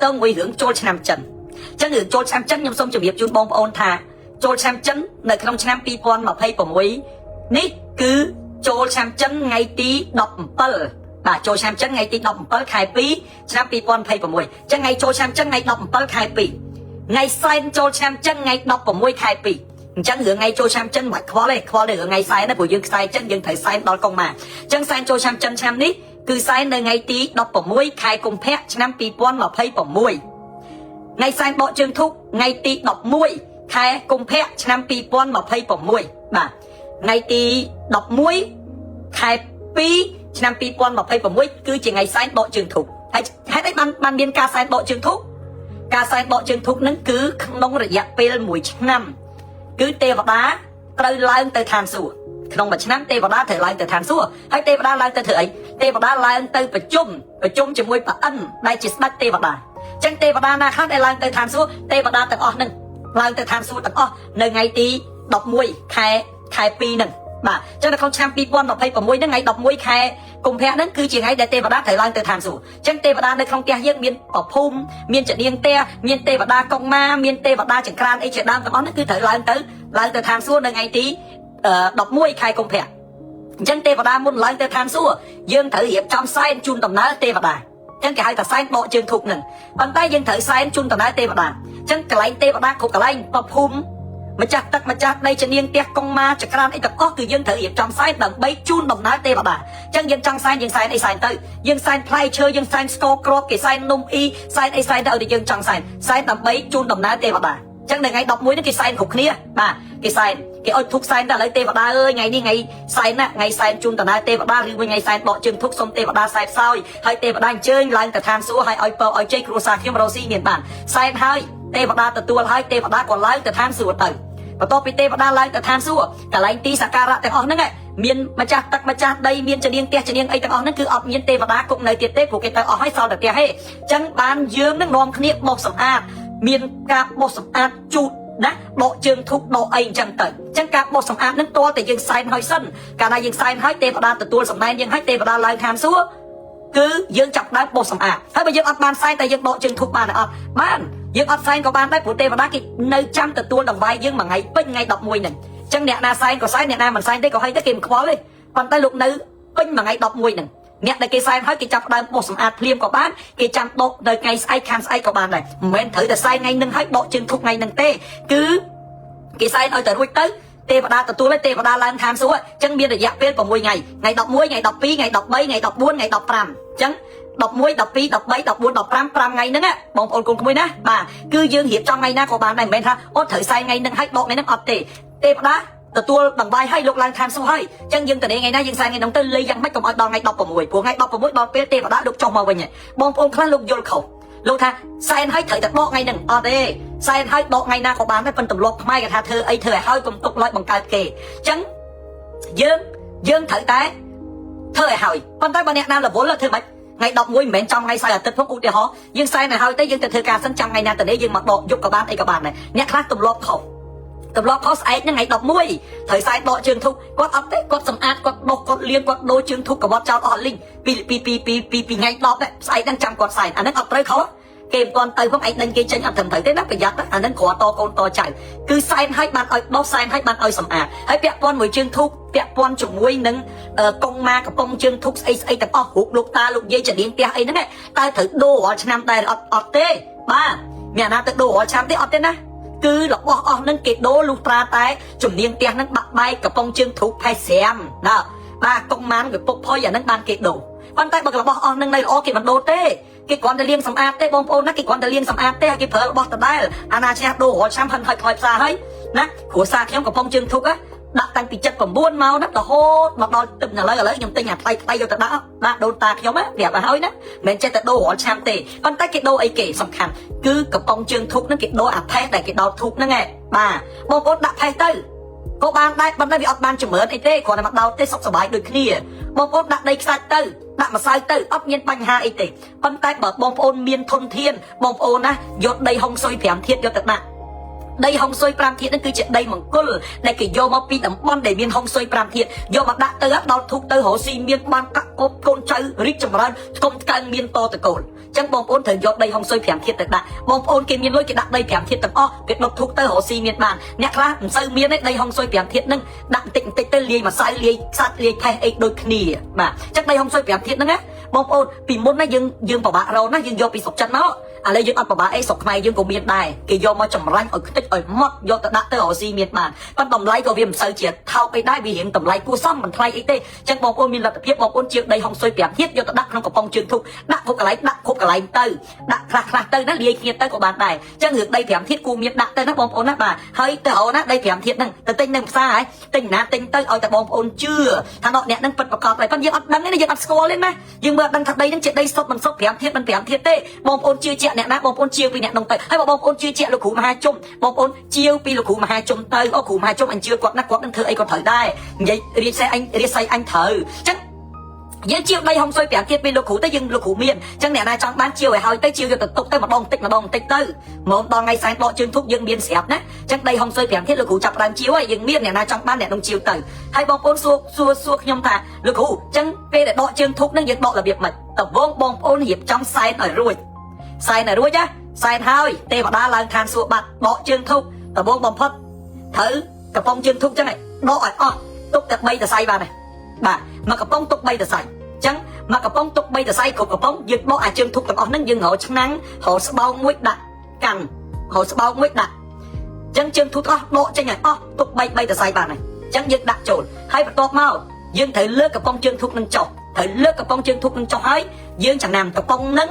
ក់ទងមួយរឿងចូលឆ្នាំចិនអញ្ចឹងរឿងចូលឆ្នាំចិនខ្ញុំសូមជម្រាបជូនបងប្អូនថាចូលឆ្នាំចិននៅក្នុងឆ្នាំ2026នេះគឺចូលឆ្នាំចិនថ្ងៃទី17បាទចូលឆ្នាំចិនថ្ងៃទី17ខែ2ឆ្នាំ2026អញ្ចឹងថ្ងៃចូលឆ្នាំចិនថ្ងៃ17ខែ2ថ្ងៃសែនចូលឆ្នាំចិនថ្ងៃ16ខែ2អញ្ចឹងរឿងថ្ងៃចូលឆ្នាំចិនមិនបាច់ខ្វល់ទេខ្វល់តែរឿងថ្ងៃសែនណាព្រោះយើងខ្សែចិនយើងត្រូវសែនដល់កុងម៉ាអញ្ចឹងសែនចូលឆ្នាំចិនឆ្នាំនេះគឺសែននៅថ្ងៃទី16ខែកុម្ភៈឆ្នាំ2026ថ្ងៃសែនបកជើងធូបថ្ងៃទី11ខែកុម្ភៈឆ្នាំ2026បាទថ្ងៃទី11ខែ2ឆ្នាំ2026គឺជាថ្ងៃសែនបកជើងធូបហើយហេតុអីបានបានមានការសែនបកជើងធូបការសែនបកជើងធូបនឹងគឺក្នុងរយៈពេល1ឆ្នាំគឺទេវតាត្រូវឡើងទៅឋានសួគ៌ក្នុងមួយឆ្នាំទេវតាត្រូវឡើងទៅឋានសួគ៌ហើយទេវតាឡើងទៅធ្វើអីទេវតាឡើងទៅប្រជុំប្រជុំជាមួយប្រអិនដែលជាស្ដេចទេវតាចឹងទេវតាណាខ្លះដែលឡើងទៅឋានសួគ៌ទេវតាទាំងអស់នឹងឡើងទៅឋានសួគ៌ទាំងអស់នៅថ្ងៃទី11ខែខែ2ហ្នឹងបាទចឹងនៅក្នុងឆ្នាំ2026ហ្នឹងថ្ងៃ11ខែកុម្ភៈហ្នឹងគឺជាថ្ងៃដែលទេវតាត្រូវឡើងទៅឋានសួគ៌ចឹងទេវតានៅក្នុងផ្ទះយើងមានប្រភូមិមានចនាងផ្ទះមានទេវតាកុងម៉ាមានទេវតាចង្ក្រានអីជាដើមទាំងអស់ហ្នឹងគឺត្រូវឡើងទៅឡើងទៅឋានសួគ៌នៅថ្ងៃទី11ខែកុម្ភៈអញ្ចឹងទេវតាមុនឡើងទៅឋានសួគ៌យើងត្រូវរៀបចំសែនជូនដំណើរទេវតាអញ្ចឹងគេហៅថាសែនបកជើងធូបហ្នឹងប៉ុន្តែយើងត្រូវសែនជូនដំណើរទេវតាអញ្ចឹងកន្លែងទេវតាគ្រប់កន្លែងប្រភូមិម្ចាស់ទឹកម្ចាស់ដីជំនាញផ្ទះកុងម៉ាចក្រានអីទាំងអស់គឺយើងត្រូវរៀបចំសែនដើម្បីជូនដំណើរទេវតាអញ្ចឹងយើងចង់សែនយើងសែនអីសែនទៅយើងសែនផ្លែឈើយើងសែនស្ករគ្រាប់គេសែននំអ៊ីសែនអីសែនទៅឲ្យតែយើងចង់សែនសែនដើម្បីជូនដំណើរទេវតាអញ្ចឹងនៅថ្ងៃ11នេះគេសែនគ្រប់គ្នាបាទគេសែនគេអុជធូបសែនតែឥឡូវទេវតាអើយថ្ងៃនេះថ្ងៃសែនណាថ្ងៃសែនជូនដំណើរទេវតាឬវិញថ្ងៃសែនបកជើងធូបសុំទេវតាសែបសោយហើយទេវតាអញ្ជើញឡើងទៅឋានសួគ៌ហើយឲ្យពរឲ្យជ័យគ្រួសារខ្ញុំរស់ស៊ីមានបានសែនហើយទេវតាទទួលហើយទេវតាក៏ឡើងទៅឋានសួគ៌ទៅបន្ទាប់ពីទេវតាឡើងទៅឋានសួគ៌កន្លែងទីសក្ការៈទាំងអស់ហ្នឹងមានម្ចាស់ទឹកម្ចាស់ដីមានជំនាញផ្ទះជំនាញអីទាំងអស់ហ្នឹងគឺអត់មានទេវតាគង់នៅទៀតទេព្រោះគេទៅអស់ហើយសល់តែផ្ទះទេអញ្ចឹងបានយើងនឹងនាំគ្នាបោសសម្អាតមានការបោសសម្អាតជូតណាដកជើងធូបដកអីអញ្ចឹងទៅអញ្ចឹងការបោសសម្អាតហ្នឹងតើតែយើងសែនហើយសិនកាលណាយើងសែនហើយទេវតាទទួលសម្ដែងយើងហើយទេវតាឡើងឋានសួគ៌គឺយើងចាប់ដើមបោសសម្អាតហើយបើយើងអត់បានសែនតែយើងដកជើងធូបបានអត់បានយើងអត់សែនក៏បានដែរព្រោះទេវតាគេនៅចាំទទួលដង្វាយយើងមួយថ្ងៃពេញថ្ងៃ11ហ្នឹងអញ្ចឹងអ្នកណាសែនក៏សែនអ្នកណាមិនសែនទេក៏ហើយទេគេមិនខ្វល់ទេប៉ុន្តែលោកនៅពេញមួយថ្ងៃ11ហ្នឹងអ្នកដែលគេសែនហើយគេចាប់ដើមបោសសម្អាតភ្លាមក៏បានគេចាំដកនៅថ្ងៃស្អែកខានស្អែកក៏បានដែរមិនមែនត្រូវតែសែនថ្ងៃនឹងហើយដកជើងធូបថ្ងៃនឹងទេគឺគេសែនឲ្យតែរួចទៅទេវតាទទួលហើយទេវតាឡើងឋានសួគ៌អញ្ចឹងមានរយៈពេល6ថ្ងៃថ្ងៃ11ថ្ងៃ12ថ្ងៃ13ថ្ងៃ14ថ្ងៃ15អញ្ចឹង11 12 13 14 15 5ថ្ងៃហ្នឹងបងប្អូនកូនក្មួយណាបាទគឺយើងរៀបចំថ្ងៃណាក៏បានដែរមិនមែនថាអូត្រូវសែនថ្ងៃហ្នឹងហើយដកថ្ងៃហ្នឹងអត់ទេទេវតាទទួលដង្វាយឲ្យលោកឡើងឋានសួគ៌ហើយអញ្ចឹងយើងតនេថ្ងៃណាយើងសែនថ្ងៃហ្នឹងទៅលេយ៉ាងម៉េចកុំឲ្យដល់ថ្ងៃ16ព្រោះថ្ងៃ16ដល់ពេលទេវតាលោកចុះមកវិញបងប្អូនខ្លះលោកយល់ខុសលោកថាសែនឲ្យត្រូវតែដកថ្ងៃហ្នឹងអត់ទេសែនឲ្យដកថ្ងៃណាក៏បានដែរប៉ុន្តែទម្លាប់ខ្មែរគេថាធ្វើអីធ្វើឲ្យហើយកុំទុកឡើយបង្កើតគេអញ្ចឹងយើងយើងត្រូវតែធ្វើឲ្យហើយប៉ុន្តែបើអ្នកណារវល់ធ្វើម៉េចថ្ងៃ11មិនមែនចំថ្ងៃសៅរ៍អាទិត្យផងឧទាហរណ៍យើងសែនឲ្យហើយទៅយើងទៅធ្វើការសិនចាំថ្ងៃណាទៅនេះយើងមកដកយប់ក៏បានអីក៏បានដែរអ្នកខ្លះទម្លាប់ខុសទម្លាប់ខុសស្អែកហ្នឹងថ្ងៃ11ត្រូវសែនដកជើងធូបគាត់អត់ទេគាត់សម្អាតគាត់ដុសគាត់លាងគាត់ដូរជើងធូបកវត្តចោលអស់លីងពីពីពីពីពីពីថ្ងៃ10ស្អែកហ្នឹងចាំគាត់សែនអាហ្នឹងអត់ត្រូវខុសគេមិនទាន់ទៅផងឯងដេញគេចេញអត់ត្រឹមត្រូវទេណាប្រយ័ត្នអាហ្នឹងគ្រាន់តកូនតចៅគឺសែនឲ្យបានឲ្យដោះសែនឲ្យបានឲ្យសម្អាតហើយពាក់ព័ន្ធមួយជើងធូបពាក់ព័ន្ធជាមួយនឹងកុងម៉ាកំប៉ុងជើងធូបស្អីស្អីទាំងអស់រូបលោកតាលោកយាយចនាងផ្ទះអីហ្នឹងតើត្រូវដូររាល់ឆ្នាំដែរអត់អត់ទេបាទមានអាណាទៅដូររាល់ឆ្នាំទេអត់ទេណាគឺរបស់អស់ហ្នឹងគេដូរលុះត្រាតែជំនាញផ្ទះហ្នឹងបាក់បែកកំប៉ុងជើងធូបផេះស្រាមណាបាទកុងម៉ានវាពុកផុយអាហ្នឹងបានគេដូរប៉ុន្តែបើរបស់អស់ហ្នឹងនៅល្អគេមិនដូរទេគេគ្រាន់តែលាងសម្អាតទេបងប្អូនណាគេគ្រាន់តែលាងសម្អាតទេហើយគេប្រើរបស់ដដែលអាណាឈ្នះដូររាល់ឆ្នាំហិនហើយខ្លោចផ្សារហើយណាគ្រួសារខ្ញុំកំប៉ុងជើងធូបដាក់តាំងពី79មកណារហូតមកដល់ទឹកឥឡូវឥឡូវខ្ញុំទិញអាថ្លៃថ្លៃយកទៅដាក់បាទដូនតាខ្ញុំណាប្រាប់ឲ្យហើយណាមិនចេះតែដូររាល់ឆ្នាំទេប៉ុន្តែគេដូរអីគេសំខាន់គឺកំប៉ុងជើងធូបហ្នឹងគេដូរអាផេះដែលគេដោតធូបហ្នឹងឯងបាទបងប្អូនដាក់ផេះទៅក៏បានដែរប៉ុន្តែវាអត់បានចម្រើនអីទេគ្រាន់តែមកដោតទេសុខសប្បាយដូចគ្នាបងប្អូនដាក់ដីខ្សាច់ទៅដាក់ម្សៅទៅអត់មានបញ្ហាអីទេប៉ុន្តែបើបងប្អូនមានធនធានបងប្អូនណាយកដីហុងស៊ុយ5ធាតុយកទៅដាក់ ដីហុងស៊ុយ5ធាតុហ្នឹងគឺជាដីមង្គលដែលគេយកមកពីតំបន់ដែលមានហុងស៊ុយ5ធាតុយកមកដាក់ទៅដល់ធូបទៅរកស៊ីមានបានកាក់កបកូនចៅរីកចម្រើនថ្កុំថ្កើងមានតតកូលចឹងបងប្អូនត្រូវយកដីហុងស៊ុយ5ធាតុទៅដាក់បងប្អូនគេមានលុយគេដាក់ដី5ធាតុទាំងអស់គេដុតធូបទៅរកស៊ីមានបានអ្នកខ្លះមិនសូវមានទេដីហុងស៊ុយ5ធាតុហ្នឹងដាក់បន្តិចបន្តិចទៅលាយម្សៅលាយខ្សាច់លាយផេះអីដូចគ្នាបាទចឹងដីហុងស៊ុយ5ធាតុហ្នឹងណាបងប្អូនពីមុនណាយើងយើងពិបាករកណាយើងយកពីស្រុកចិនមកឥឡូវយើងអត់ពិបាកអីស្រុកខ្មែរយើងក៏មានដែរគេយកមកចម្រាញ់ឲ្យខ្ទេចឲ្យម៉ត់យកទៅដាក់ទៅរកស៊ីមានបានប៉ុន្តែតម្លៃក៏វាមិនសូវជាថោកអីដែរវារៀងតម្លៃគួរសមមិនថ្លៃអីទេចឹងបងប្អូនមានលទ្ធភាពបងប្អូនជាងដីហុងស៊ុយ5ធាតុយកទៅដាក់ក្នុងកំប៉ុងជើងធូបដាក់គ្រប់កន្លែងដាក់គ្រប់កន្លែងទៅដាក់ខ្លះខ្លះទៅណាលាយគ្នាទៅក៏បានដែរចឹងរឿងដី5ធាតុគួរមានដាក់ទៅណាបងប្អូនណាបាទហើយទៅរកណាដី5ធាតុហ្នឹងទៅទិញនៅផ្សារហើយទិញណាទិញទៅឲ្យតែបងប្អូនជឿថាអ្នកហ្នឹងពិតប្រាកដហើយប៉ុន្តែយើងអត់ដឹងទេណាយើងអត់ស្គាល់ទេណាយើងមើលអត់ដឹងថាដីហ្នឹងជាដីសុទ្ធមិនសុទ្ធ5ធាតុមិន5ធាតុទេបងប្អូនជឿជាក់អ្នកណាបងប្អូនជាវពីអ្នកនោះទៅហើយបើបងប្អូនជឿជាក់លោកគ្រូមហាជុំបងប្អូនជាវពីលោកគ្រូមហាជុំទៅអូគ្រូមហាជុំអញជឿគាត់ណាគាត់នឹងធ្វើអីក៏ត្រូវដែរនិយាយរាជសេះអញរាជសីអញត្រូវចឹងយើងជាវដីហុងស៊ុយ5ទៀតពីលោកគ្រូទៅយើងលោកគ្រូមានអញ្ចឹងអ្នកណាចង់បានជាវឲ្យហើយទៅជាវយកទៅទុកទៅម្ដងតិចម្ដងតិចទៅមកដល់ថ្ងៃសែនដកជើងធូបយើងមានស្រាប់ណាអញ្ចឹងដីហុងស៊ុយ5ទៀតលោកគ្រូចាប់ដើមជាវហើយយើងមានអ្នកណាចង់បានអ្នកនោះជាវទៅហើយបងប្អូនសួរសួរសួរខ្ញុំថាលោកគ្រូអញ្ចឹងពេលដែលដកជើងធូបនឹងយើងដករបៀបម៉េចដំបូងបងប្អូនរៀបចំសែនឲ្យរួចសែនឲ្យរួចណាសែនហើយទេវតាឡើងឋានសួគ៌បាត់ដកជើងធូបដំបូងបំផុតត្រូវកំប៉ុងជើងធូបអញ្ចឹងឯងដកឲ្យអស់ទុកតែ3សរសៃបានហើយបាទមកកំប៉ុងទុក3សរសៃចឹងមកកំប៉ុងទុក3សរសៃគ្រប់កំប៉ុងយើងបកអាជើងធូបទាំងអស់ហ្នឹងយើងរកឆ្នាំងរកស្បោងមួយដាក់កាន់រកស្បោងមួយដាក់ចឹងជើងធូបទាំងអស់ដកចេញឲ្យអស់ទុក3 3សរសៃបានហើយចឹងយើងដាក់ចូលហើយបន្ទាប់មកយើងត្រូវលើកកំប៉ុងជើងធូបនឹងចុះត្រូវលើកកំប៉ុងជើងធូបនឹងចុះហើយយើងចំណាំកំប៉ុងហ្នឹង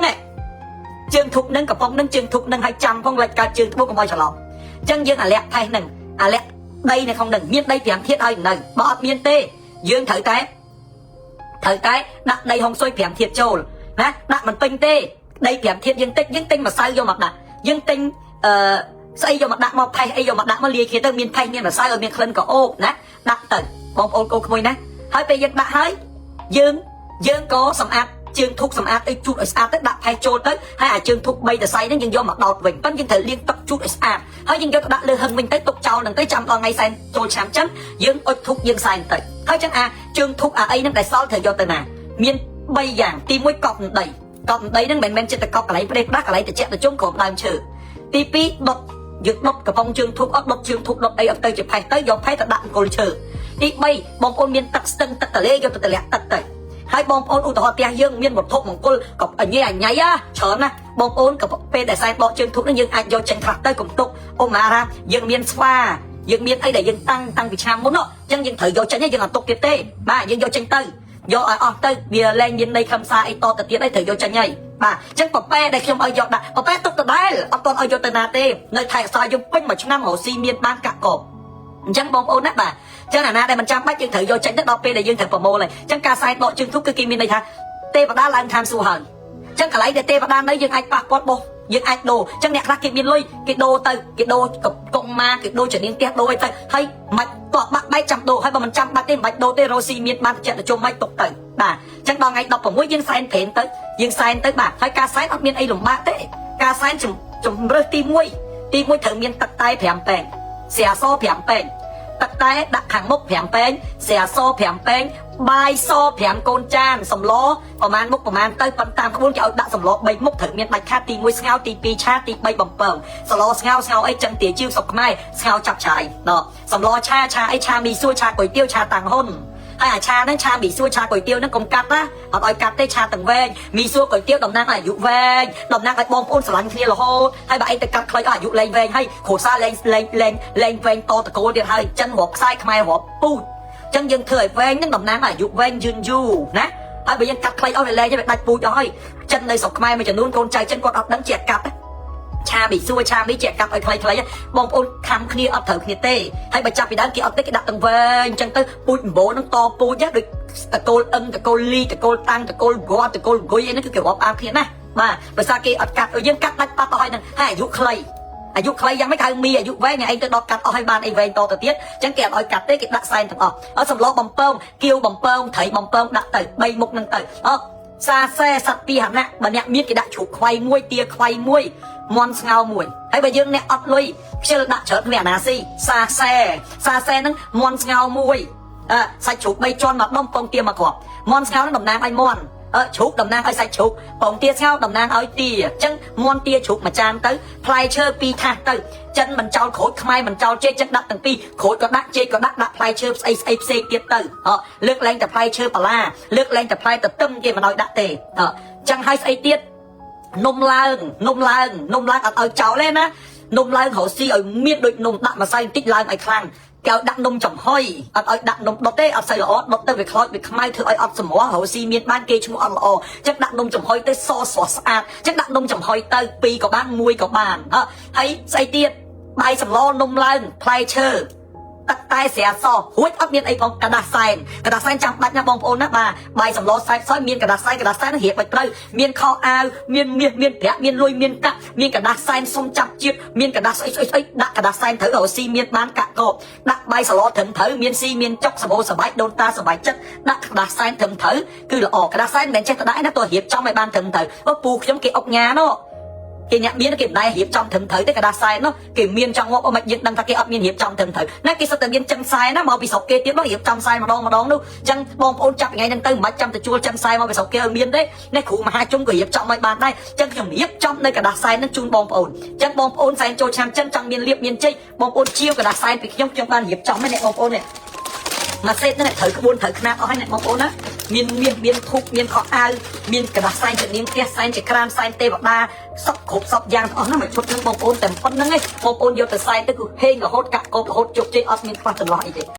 ជើងធូបនឹងកំប៉ុងនឹងជើងធូបនឹងឲ្យចាំផងលេចកើតជើងត្បូងកុំឲ្យច្រឡំចឹងយើងអាលាក់ផេះនឹងអាលាក់ដីនៅក្នុងនឹងមានដី5ធាតុឲ្យនៅបើអត់មានទេយើងត្រូវតែដាក់ដីហុងស៊ុយ5ធាតុចូលណាដាក់មិនពេញទេដី5ធាតុយើងតិចយើងទិញម្សៅយកមកដាក់យើងទិញអឺស្អីយកមកដាក់មកផេះអីយកមកដាក់មកលាយគ្នាទៅមានផេះមានម្សៅឲ្យមានក្លិនក៏អូបណាដាក់ទៅបងប្អូនកូនក្មួយណាហើយពេលយើងដាក់ហើយយើងយើងក៏សម្អាតជើងធូបសម្អាតអីជូតឲ្យស្អាតទៅដាក់ផេះចូលទៅហើយអាជើងធូប3សរសៃហ្នឹងយើងយកមកដោតវិញប៉ុន្តែយើងត្រូវលាងទឹកជូតឲ្យស្អាតហើយយើងយកទៅដាក់លើហឹងវិញទៅទុកចោលហ្នឹងទៅចាំដល់ថ្ងៃសែនចូលឆ្នាំចឹងយើងអុជធូបយើងសែនទៅហើយចឹងអាជើងធូបអាអីហ្នឹងដែលសល់ត្រូវយកទៅណាមាន3យ៉ាងទី1កប់ដីកប់ដីហ្នឹងមិនមែនចិត្តតែកប់កន្លែងប្រេះផ្ដាស់កន្លែងត្រជាក់ត្រជុំក្រោមដើមឈើទី2ដុតយើងដុតកំប៉ុងជើងធូបអត់ដុតជើងធូបដុតអីអត់ទៅជាផេះទៅយកផេះទៅដាក់អង្គលឈើទី3បងប្អូនមានទឹកស្ទឹងទឹកទលេយកទៅតម្លាក់ទឹកទៅហើយបងប្អូនឧទាហរណ៍ផ្ទះយើងមានវត្ថុមង្គលក៏អញអញញ៉ៃច្រើនណាបងប្អូនក៏ពេលដែលសែនបកជើងធូបនេះយើងអាចយកចេញខ្លះទៅកុំទុកអូម៉ារ៉ាយើងមានស្វាយើងមានអីដែលយើងតាំងតាំងពីឆ្នាំមុនអញ្ចឹងយើងត្រូវយកចេញយើងអត់ទុកទៀតទេបាទយើងយកចេញទៅយកឲ្យអស់ទៅវាលែងមានន័យខ្លឹមសារអីតទៅទៀតអីត្រូវយកចេញហើយបាទអញ្ចឹងប៉ប៉ែដែលខ្ញុំឲ្យយកដាក់ប៉ប៉ែទុកដដែលអត់ទាន់ឲ្យយកទៅណាទេនៅថែអសយើងពេញមួយឆ្នាំរកស៊ីមានបានកាក់កបអញ្ចឹងបងប្អូនណាបាទអញ្ចឹងអាណាដែលមិនចាំបាច់យើងត្រូវយកចេញទៅដល់ពេលដែលយើងត្រូវប្រមូលហើយអញ្ចឹងការសែនដកជើងធូបគឺគេមានន័យថាទេវតាឡើងឋានសួគ៌ហើយអញ្ចឹងកន្លែងដែលទេវតានៅយើងអាចប៉ះពាល់បោះយើងអាចដូរអញ្ចឹងអ្នកខ្លះគេមានលុយគេដូរទៅគេដូរកុងម៉ាគេដូរជំនាញផ្ទះដូរអីទៅហើយមិនតបបាក់បែកចាំដូរហើយបើមិនចាំបាច់ទេមិនបាច់ដូរទេរ៉ូស៊ីមានបានចិត្តជុំមិនទុកទៅបាទអញ្ចឹងដល់ថ្ងៃ16យើងសែនព្រេនទៅយើងសែនទៅបាទហើយការសែនអត់មានអីលំបាកទេការសែនជំរើសទី1ទី1ត្រូវមានទឹកតែ5ពែងស្រាស5ពែងទឹកតែដាក់ខាងមុខ5ពែងស្រាស5ពែងបាយស5កូនចានសម្លប្រហែលមុខប្រហែលទៅប៉ុន្តែតាមក្បួនគេឲ្យដាក់សម្ល3មុខត្រូវមានដាច់ខាតទី1ស្ងោទី2ឆាទី3បំពងសម្លស្ងោស្ងោអីចឹងទាជីវស្រុកខ្មែរស្ងោចាប់ឆាយណោះសម្លឆាឆាអីឆាមីសួរឆាគុយទាវឆាតាំងហ៊ុនហើយអាឆាហ្នឹងឆាមីសួរឆាគុយទាវហ្នឹងកុំកាត់ណាអត់ឲ្យកាត់ទេឆាទាំងវែងមីសួរគុយទាវតំណាងឲ្យអាយុវែងតំណាងឲ្យបងប្អូនស្រឡាញ់គ្នារហូតហើយបើឯងទៅកាត់ខ្លីអស់អាយុលែងវែងហើយគ្រួសារលែងលែងលែងលែងវែងតតកូលទៀតហើយចិនរាប់ខ្សែខ្មែររាប់ពូជចឹងយើងធ្វើឲ្យវែងហ្នឹងតំណាងឲ្យអាយុវែងយឺនយូរណាហើយបើយើងកាត់ខ្លីអស់វាលែងវាដាច់ពូជអស់ហើយចិននៅស្រុកខ្មែរមួយចំនួនកូនចៅចិនគាត់អត់ដឹងជាកាត់ឆាមីសួរឆាមីជាកាត់ឲ្យខ្លីៗបងប្អូនខំគ្នាអត់ត្រូវគ្នាទេហើយបើចាប់ពីដើមគេអត់ទេគេដាក់ទាំងវែងអញ្ចឹងទៅពូជម្បោនឹងតពូជដូចតកូលអឹងតកូលលីតកូលតាំងតកូលហ្គាត់តកូលហ្គុយអីហ្នឹងគឺគេរាប់អានគ្នាណាបាទបើសារគេអត់កាត់យើងកាត់ដាច់បាត់ទៅហើយហ្នឹងហើយអាយុខ្លីអាយុខ្លីយ៉ាងម៉េចហៅមីអាយុវែងឯងទៅដល់កាត់អស់ឲ្យបានអីវែងតទៅទៀតអញ្ចឹងគេអត់ឲ្យកាត់ទេគេដាក់សែនទាំងអស់អត់សម្លបំពងគៀវបំពងត្រីបំពងដាក់ទៅ3មុខហ្នឹងទៅអត់ សាសេសត្វពីហណៈបើអ្នកមានគេដាក់ជ្រូកខ្វៃមួយទាខ្វៃមួយមន់ស្ងោមួយហើយបើយើងអ្នកអត់លុយខ្ជិលដាក់ច្រើនគ្នាអាណាស៊ីសាសេសាសេហ្នឹងមន់ស្ងោមួយអឺសាច់ជ្រូក3ជាន់មកដុំពងទាមកគ្រាប់មន់ស្ងោហ្នឹងតំណាងឲ្យមន់អឺជ្រូកតំណាងឲ្យសាច់ជ្រូកពងទាស្ងោតំណាងឲ្យទាអញ្ចឹងមន់ទាជ្រូកមួយចានទៅផ្លែឈើពីរថាសទៅចិនមិនចោលក្រូចខ្មែរមិនចោលចេកចឹងដាក់ទាំងពីរក្រូចក៏ដាក់ចេកក៏ដាក់ដាក់ផ្លែឈើស្អីស្អីផ្សេងទៀតទៅអលើកលែងតែផ្លែឈើប៉ាឡាលើកលែងតែផ្លែទទឹមគេមិនឲ្យដាក់ទេអចឹងហើយស្អីទៀតនំឡើងនំឡើងនំឡើងអត់ឲ្យចោលទេណានំឡើងរកស៊ីឲ្យមានដូចនំដាក់ម្សៅបន្តិចឡើងឲ្យខ្លាំងគេឲ្យដាក់នំចំហុយអត់ឲ្យដាក់នំដុតទេអត់សូវល្អដុតទៅវាខ្លោចវាខ្មៅធ្វើឲ្យអត់សម្រស់រកស៊ីមានបានគេឈ្មោះអត់ល្អចឹងដាក់នំចំហុយទៅសស្រស់ស្អាតចឹងដាក់នំចំហុយទៅពីរក៏បានមួយក៏បានហើយស្អីទៀតបាយសម្លនំឡើងផ្លែឈើទឹកតែស្រាសរួចអត់មានអីផងក្រដាសសែនក្រដាសសែនចាំបាច់ណាបងប្អូនណាបាទបាយសម្លសែនសយមានក្រដាសសែនក្រដាសសែនរៀបឲ្យត្រូវមានខោអាវមានមាសមានប្រាក់មានលុយមានកាក់មានក្រដាសសែនសុំចាប់ជាតិមានក្រដាសស្អីស្អីស្អីដាក់ក្រដាសសែនត្រូវឲ្យស៊ីមានបានកាក់កបដាក់បាយសឡត្រឹមត្រូវមានស៊ីមានចុកសម្បូរសបាយដូនតាសបាយចិត្តដាក់ក្រដាសសែនត្រឹមត្រូវគឺល្អក្រដាសសែនមិនមែនចេះតែដាក់ណាទោះរៀបចំឲ្យបានត្រឹមត្រូវអូពូខ្ញុំគេអុកញ៉ាណោះគេអ្នកមានគេមិនដែលរៀបចំត្រឹមត្រូវទេក្រដាសសែននោះគេមានចង់ងាប់អមិនយើងដឹងថាគេអត់មានរៀបចំត្រឹមត្រូវណាគេសុទ្ធតែមានចិនសែនណាមកពីស្រុកគេទៀតមករៀបចំសែនម្ដងម្ដងនោះអញ្ចឹងបងប្អូនចាប់ថ្ងៃហ្នឹងទៅមិនបាច់ចាំទៅជួលចិនសែនមកពីស្រុកគេឲ្យមានទេនេះគ្រូមហាជនក៏រៀបចំឲ្យបានដែរអញ្ចឹងខ្ញុំរៀបចំនៅក្រដាសសែនហ្នឹងជូនបងប្អូនអញ្ចឹងបងប្អូនសែនចូលឆ្នាំចិនចង់មានលៀបមានជ័យបងប្អូនជាវក្រដាសសែនពីខ្ញុំខ្ញុំបានរៀបចំហើយអ្នកបងប្អូននេះមួយសេតហ្នឹងត្រូវក្បួនត្រូវខ្នាតអស់ហើយអ្នកបងប្អូនណាមានមាសមានធូបមានខោអាវមានក្រដាសសែនជំនាញផ្ទះសែនចក្រានសែនទេវតាសពគ្រប់សពយ៉ាងទាំងអស់ហ្នឹងមួយឈុតហ្នឹងបងប្អូនតែប៉ុណ្្នឹងឯងបងប្អូនយកទៅសែនទៅគឺហេងរហូតកាក់កបរហូតជោគជ័យអត់មានខ្វះចន្លោះអីទេ។